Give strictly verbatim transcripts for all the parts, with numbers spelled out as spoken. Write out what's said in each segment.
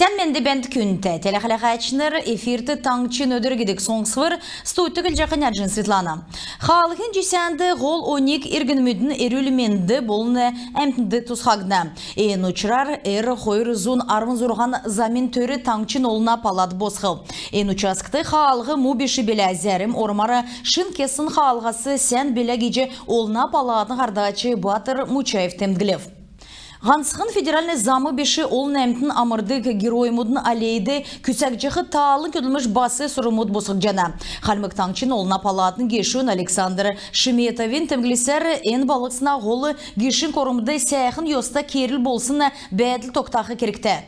Сән менд бәәнт, күндтә телехәләәчнр! Эфирт «Таңһчин өдр» гидг соңсвр. Студьд көдлҗәхнь Аҗин Светлана. Хаалһин җисәнд һол оньг иргнмүдин эрүл-менд болн әмтнд тусхагдна. Эн учрар Р хойр зун арвн зурһан замин төр таңһчин Олна палат босхв. Эн участкт хаалһ му биш билә, зәрм ормар шин кесн хаалһас сән билә гиҗ Олна палатын һардач Батр Мучаев темдглв. Һанцхн федеральн зам биш, олн әмтн амрдг Героймудин аллейд күцәгдҗәх таалн көдлмш бас сурврмуд босхҗана. Хальмг Таңһчин Олна палатын гешүн Александр Шеметовин темдглсәр, эн балһсна һол гишң ормд сәәхн йоста керл болсн бәәдл тогтах кергтә.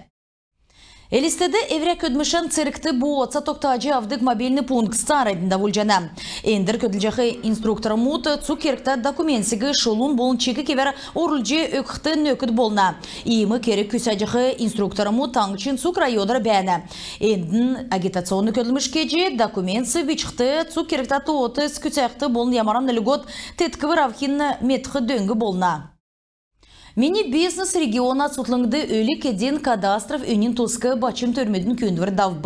Элстд эврә көдлмшән цергт бооца тогтаҗ авдг мобильн пункт цааранднь давулҗана. Эндр көдлҗәх инструктормуд цуг кергтә документсиг шулун болн чик кевәр орулҗ өгхд нөкд болна. Иим керг күцәҗәх инструктормуд таңһчин цуг районар бәәнә. Эндн агитационн көдлмш кеҗ, документс бичхд, цуг кергтә тоот күцәхд болн ямаран льгот, тетквр авхинь медхд дөң болна. «Мини бизнес» региона цутхлңд өлг-эдин кадастров үнин туск бачм төрмүдин күүндвр давв.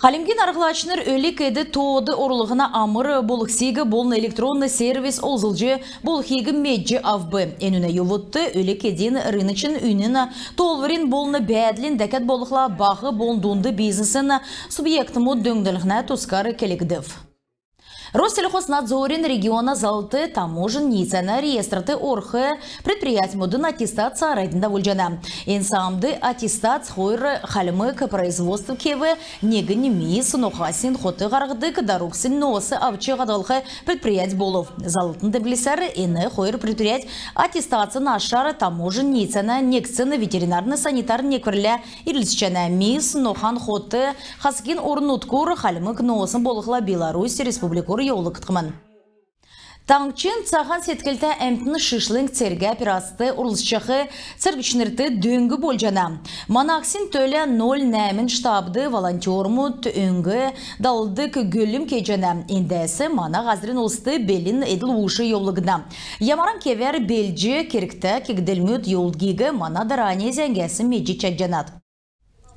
Хальмгин арһлачнр өлг-эд тоод орулһна амр болхсиг болн электронн сервис олзлҗ болхиг медҗ авв. Энүнә йовудт өлг-эдин рыночн үнин тоолврин болн бәәдлин, дәкәд болхла баһ болн дунд бизнесин субъектмүд дөңнлһнә тускар келгдв. Россельхознадзорин региона заллт таможнь ниицәнә реестрт орх предприятьмүдин аттестац цааранднь давулҗана. Эн саамд аттестац хойр хальмг производств кев, негнь миис нохасин хот һарһдг, даруксн ноос авч һадһлх предприять болв. Заллтын темдглсәр, эн хойр предприять аттестацин ашар таможнь ниицәнә негдсн ветеринарн-санитарн некврлә ирлцҗәнә. Миис нохан хот хасгин орн-нутгур, хальмг ноосн болхла Беларусь Республикур йовулгдхмн. Таңһчин цаһан седклтә әмтн шишлң цергә операцд орлцҗах цергчнрт дөң болҗана. «Манахсин төлә ноль нәәмн» штабд волонтермуд өңг далдг гөлм кеҗәнә. Эндәс мана һазрин улст белн эдл-уш йовулгдна. Ямаран кевәр белдҗ, кергтә кегдлмүд йовулдгиг мана дарани зәңгәс медҗ чадҗанат.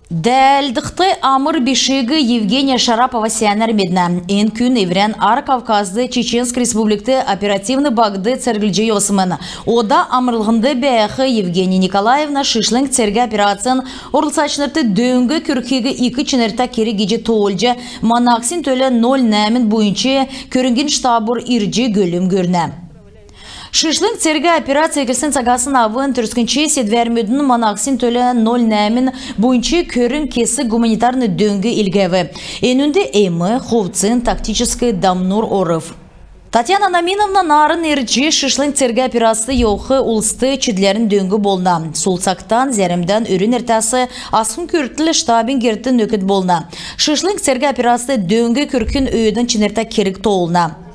Дәәлдхд амр бишиг Евгения Шарапова сәәнәр меднә. Эн күн эврән Ар Кавказд Чеченск Республикд оперативн багд церглҗ йовсмн. Ода амрлһнд бәәх Евгения Николаевна шишлң цергә операцин орлцачнрт дөң күргхиг ик чинртә керг гиҗ тоолҗ, «Манахсин төлә ноль нәәмн» буйнч көрңгин штабур ирҗ гөлм гүрнә. Шишлң цергә операц эклсн цагасн авн төрскнч седвәрмүдин «Манахсин төлә ноль нәәмн» буйнч көрң кесг гуманитарн дөң илгәв. Энүнд эм, хувцн, тактическ дамнур орв. Татьяна Наминовна нааран ирҗ, шишлң цергә операцд йовх улст чидләрн дөң болна. Сул цагтан зәрмдән өрүн эртәс асхн күртл штабин герт нөкд болна. Шишлң цергә операцд дөң күргхин өөдән чинртә керг тоолна.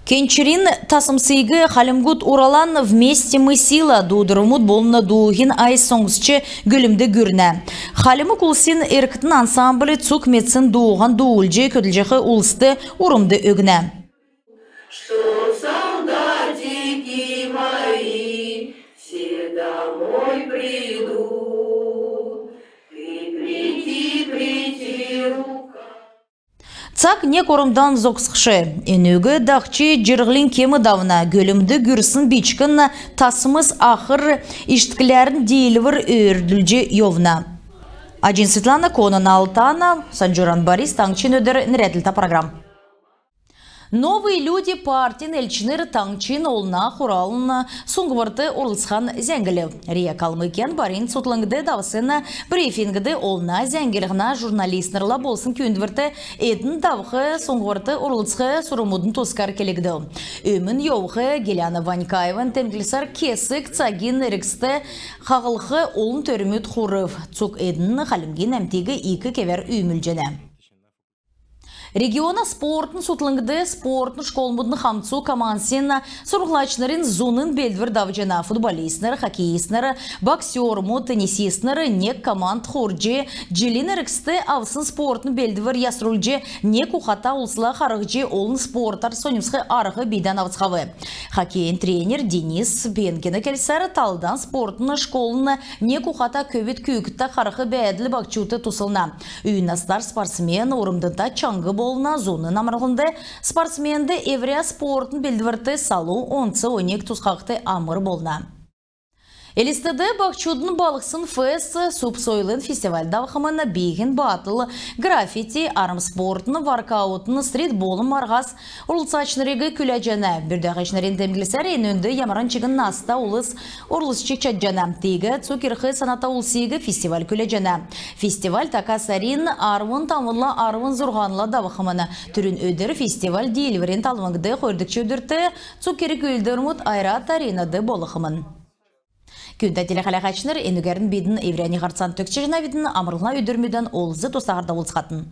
Кенчрин тасмсиг хальмгуд «Уралан», «Вместе мы сила» дуудврмуд болн дууһин айс соңсҗ гөлмд гүрнә. Хальмг улсин эрктн ансамбль цуг медсн дууһан дуулҗ, көдлҗәх улст урмд өгнә. Чтоб солдатики мои все домой придут, ты приди, приди, рука. Цаг нег ормдан зогсхш. Энүг дахҗ җирһлин кем давна. Гөлмд гүрсн бичкн тасмс ахр ишкдләрн диилвр өөрдүлҗ йовна. Аҗин Светлана, Конан Алтана, Санҗуран Борис. «Таңһчин өдр» нерәдлтә программ. «Новые люди» партин элчнр Таңһчин Олна Хуралын суңһврт орлцхан зәңглв. РИА «Калмыкиян» барин цутхлңд давсн брифингд олна зәңглһнә журналистнрла болсн күүндврт эдн давх суңһврт орлцх сурврмудын тускар келгдв. Өмн йовх Геляна Ванькаеван темдглсәр, кесг цагин эргцд хаһлх олн төрмүд хурв. Цуг эдн хальмгин әмтиг ик кевәр үүмүлҗәнә. Региона спортын сутлңд спортын школмудын хамцу командсин сурһлачнрин зуна белдвр давҗана. Футболистнр, хоккеистнр, боксермуд, теннисистнр нег команд хурҗ, җилин эргцд авсн спортын белдвр ясрулҗ, нег ухата улсла харһҗ, олн спортар соньмсх арһ бийдән авцхав. Хоккейин тренер Денис Бенгин келсәр, талдан спортын школын нег ухата көвүд күүкдтә харһх бәәдл баһчудт туслна. Үй настар спортсмен урмдта чаңһ болна. Зуна амрлһнд спортсменд эврә спортын белдврт салу онц оньг тусхахд амр болна. Элстд баһчудын балһсн фест, субсойлын фестиваль давхмн. Бииһин баттл, граффити, армспортын, воркаутын, стритболын марһас орлцачнриг күләҗәнә. Бүрдәһәчнрин темдглсәр, энүнд ямаран чигн наста улс орлцҗ чадҗана. Тиигәд цуг ирх саната улсиг фестиваль күләҗәнә. Фестиваль така сарин арвн тавнла арвн зурһанла давхмн. Түрүн өдр фестиваль Диилврин талвңд, хойрдгч өдрт цуг керг-үүлдврмүд «Ойрат Аренад» болхмн. Күндтә телехәләһәчнр, энүгәрн бидн эврәннь һарцан төгсәҗәнәвидн. Амрлһна өдрмүдән олз-тустаһар давулцхатн.